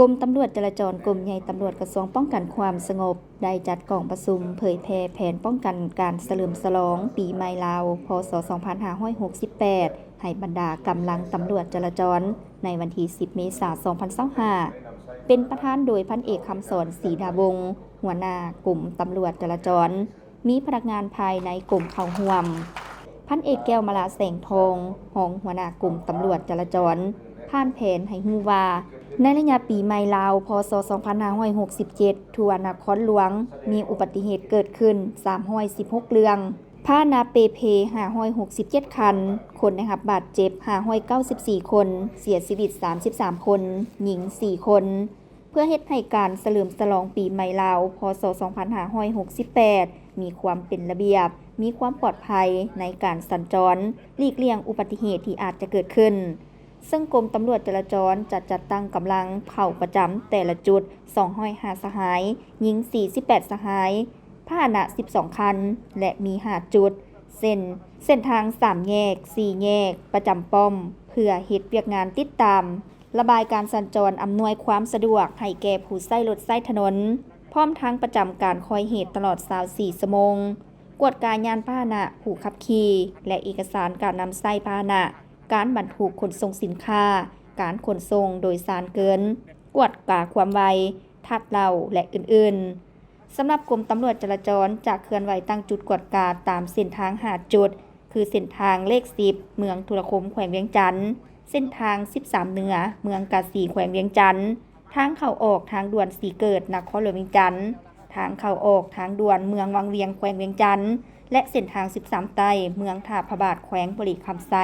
ກົມຕຳຫຼວດຈະລາຈອນ, ກົມໃຫຍ່ຕຳຫຼວດ, ກະຊວງປ້ອງກັນຄວາມສະຫງົບ ໄດ້ຈັດກອງປະຊຸມເຜີຍແຜ່ແຜນປ້ອງກັນການສະເຫຼີມສະຫຼອງປີໃໝ່ລາວ ພ.ສ. ສອງພັນຫ້າຮ້ອຍຫົກສິບແປດ ໃຫ້ບັນດາກຳລັງຕຳຫຼວດຈະລາຈອນ ໃນວັນທີສິບ ເມສາ ສອງພັນຊາວຫ້າ ເປັນປະທານໂດຍພັນເອກ ຄຳສອນ ສີດາວົງ ຫົວໜ້າກົມຕຳຫຼວດຈະລາຈອນ, ມີພະນັກງານພາຍໃນກົມເຂົ້າຮ່ວມ. ພັນເອກ ແກ້ວມາລາ ແສງທອງ ຮອງຫົວໜ້າກົມຕຳຫຼວດຈະລາຈອນ ຜ່ານແຜນໃຫ້ຮູ້ວ່າ ໃນໄລຍະປີໃໝ່ລາວ ພ.ສ. ສອງພັນຫ້າຮ້ອຍຫົກສິບເຈັດ ທົ່ວນະຄອນຫຼວງ ມີອຸບັດຕິເຫດເກີດຂຶ້ນ ສາມຮ້ອຍສິບຫົກເລື່ອງ, ພາຫະນະເປ່ເພ ຫ້າຮ້ອຍຫົກສິບເຈັດຄັນ, ຄົນໄດ້ຮັບບາດເຈັບ ຫ້າຮ້ອຍເກົ້າສິບສີ່ຄົນ, ເສຍຊີວິດ ສາມສິບສາມຄົນ, ຍິງ ສີ່ຄົນ. ເພື່ອເຮັດໃຫ້ການສະເຫຼີມສະຫຼອງປີໃໝ່ລາວ ພ.ສ. ສອງພັນຫ້າຮ້ອຍຫົກສິບແປດ ມີຄວາມເປັນລະບຽບ, ມີຄວາມປອດໄພໃນການສັນຈອນ, ຫຼີກລ່ຽງອຸບັດຕິເຫດທີ່ອາດຈະເກີດຂຶ້ນ, ເຊິ່ງກົມຕຳຫຼວດຈະລາຈອນຈະຈັດຕັ້ງກຳລັງເຂົ້າປະຈຳແຕ່ລະຈຸດ ສອງຮ້ອຍຫ້າສະຫາຍ, ຍິງ ສີ່ສິບແປດສະຫາຍ, ພາຫະນະ ສິບສອງຄັນ ແລະ ມີ ຫ້າຈຸດ ເຊັ່ນ ເສັ້ນທາງສາມແຍກ, ສີ່ແຍກ, ປະຈຳປ້ອມ ເພື່ອເຮັດວຽກງານຕິດຕາມ, ລະບາຍການສັນຈອນ, ອຳນວຍຄວາມສະດວກໃຫ້ແກ່ຜູ້ໃຊ້ລົດໃຊ້ຖະໜົນ, ພ້ອມທັງປະຈຳການຄອຍເຫດຕະຫຼອດ ຊາວສີ່ຊົ່ວໂມງ, ກວດກາຍານພາຫະນະ, ຜູ້ຂັບຂີ່ ແລະ ເອກະສານການນຳໃຊ້ພາຫະນະ, ການບັນທຸກຂົນສົ່ງສິນຄ້າ, ການຂົນສົ່ງໂດຍສານເກີນ, ກວດກາຄວາມໄວ, ທາດເຫຼົ້າ ແລະ ອື່ນໆ. ສຳລັບກົມຕຳຫຼວດຈະລາຈອນ ຈະເຄື່ອນໄຫວຕັ້ງຈຸດກວດກາຕາມເສັ້ນທາງ ຫ້າຈຸດ ຄືເສັ້ນທາງເລກສິບ ເມືອງທຸລະຄົມ ແຂວງວຽງຈັນ, ເສັ້ນທາງສິບສາມເໜືອ ເມືອງກາສີ ແຂວງວຽງຈັນ, ທາງເຂົ້າອອກທາງດ່ວນສີເກີດ ນະຄອນຫຼວງວຽງຈັນ, ທາງເຂົ້າອອກທາງດ່ວນເມືອງວັງວຽງ ແຂວງວຽງຈັນ ແລະ ເສັ້ນທາງສິບສາມໃຕ້ ເມືອງທ່າພະບາດ ແຂວງບໍລິຄຳໄຊ.